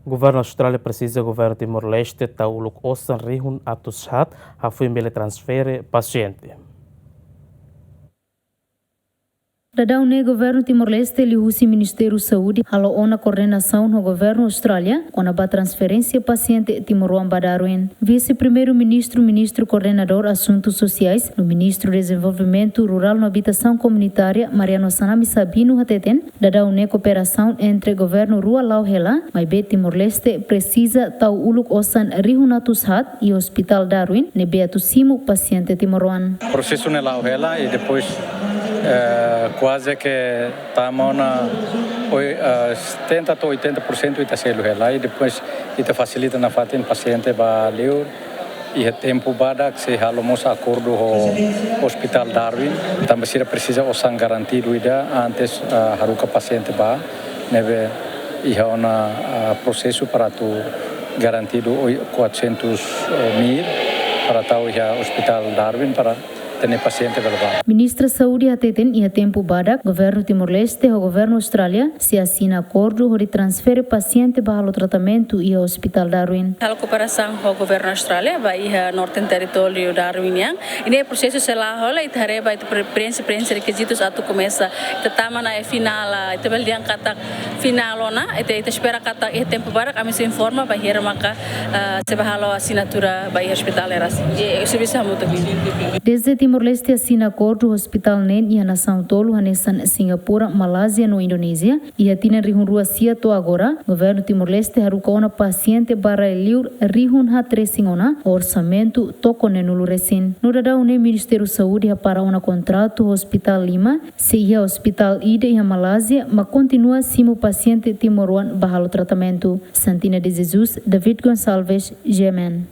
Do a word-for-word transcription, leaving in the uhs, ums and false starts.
Governu Austrália presiza Governu Timor-Leste tau uluk osan rihun atus haat, hafoin bele transfere pasiente. Daudaun ne'e Governu Timor-Leste liuhusi Ministériu Saúde halo ona koordenasaun ho Governu Austrália kona-ba transferénsia pasiente timoroan ba Darwin. Vise-Primeiru-Ministru, Ministru Koordenadór Asuntus Sosiais no Ministru Dezenvolvimentu Rurál no Abitasaun Komunitária, Mariano Assanami Sabino hateten, daudaun ne'e kooperasaun entre governu rua la'o hela, maibé Timor-Leste presiza tau uluk osan rihun atus haat iha Hospital Darwin ne'ebé atu simu pasiente timoroan. Prosesu ne'e la'o hela i depois, eh, kuaze ke tama ona oi-, eh, setenta to'o oitenta por cento ita selu hela i depois ita fasilita nafatin pasiente ba liur. Iha tempu badak sei halo mós akordu ho Hospital Darwin, tanba sira presiza osan garantidu ida antes, ah, haruka pasiente ba, ne'ebé iha ona, ah, prosesu para atu garantidu oi-, quatrocentos mil para tau iha Hospital Darwin para hatene pasiente bele ba. Ministra Saúde hateten iha tempu badak, Governu Timor-Leste ho Governu Austrália sei asina akordu hodi transfere pasiente ba halo tratamentu iha Hospital Darwin. Halo kooperasaun ho Governu Austrália ba iha Northern Territory Darwin nian. I ne'e prosesu sei la'o hela, ita haree ba ita pre-, preenxe, preenxe rekizitus atu komesa. Ita tama ona iha finál, ah, ita bele dehan katak finál ona, ita, ita espera katak iha tempu badak ami sei informa ba hira maka, ah, sei bá halo asinatura ba iha hospital ne'e rasik. I servisu hamutuk nian. Dezde Timor-Leste asina akordu ho hospital neen iha nasaun tolu hanesan Singapura, Malázia no Indonézia, iha tinan rihun rua sia to'o agora, Governu Timor-Leste haruka ona pasiente ba rai-liur rihun haat resin ona, orsamentu toko neenulu resin. No daudaun ne'e Ministériu Saúde hapara ona kontratu ho hospital lima, sei iha hospital ida iha Malázia, mak kontinua simu pasiente timoroan ba halo tratamentu. Santina de Jesus, David Gonçalves, G M N.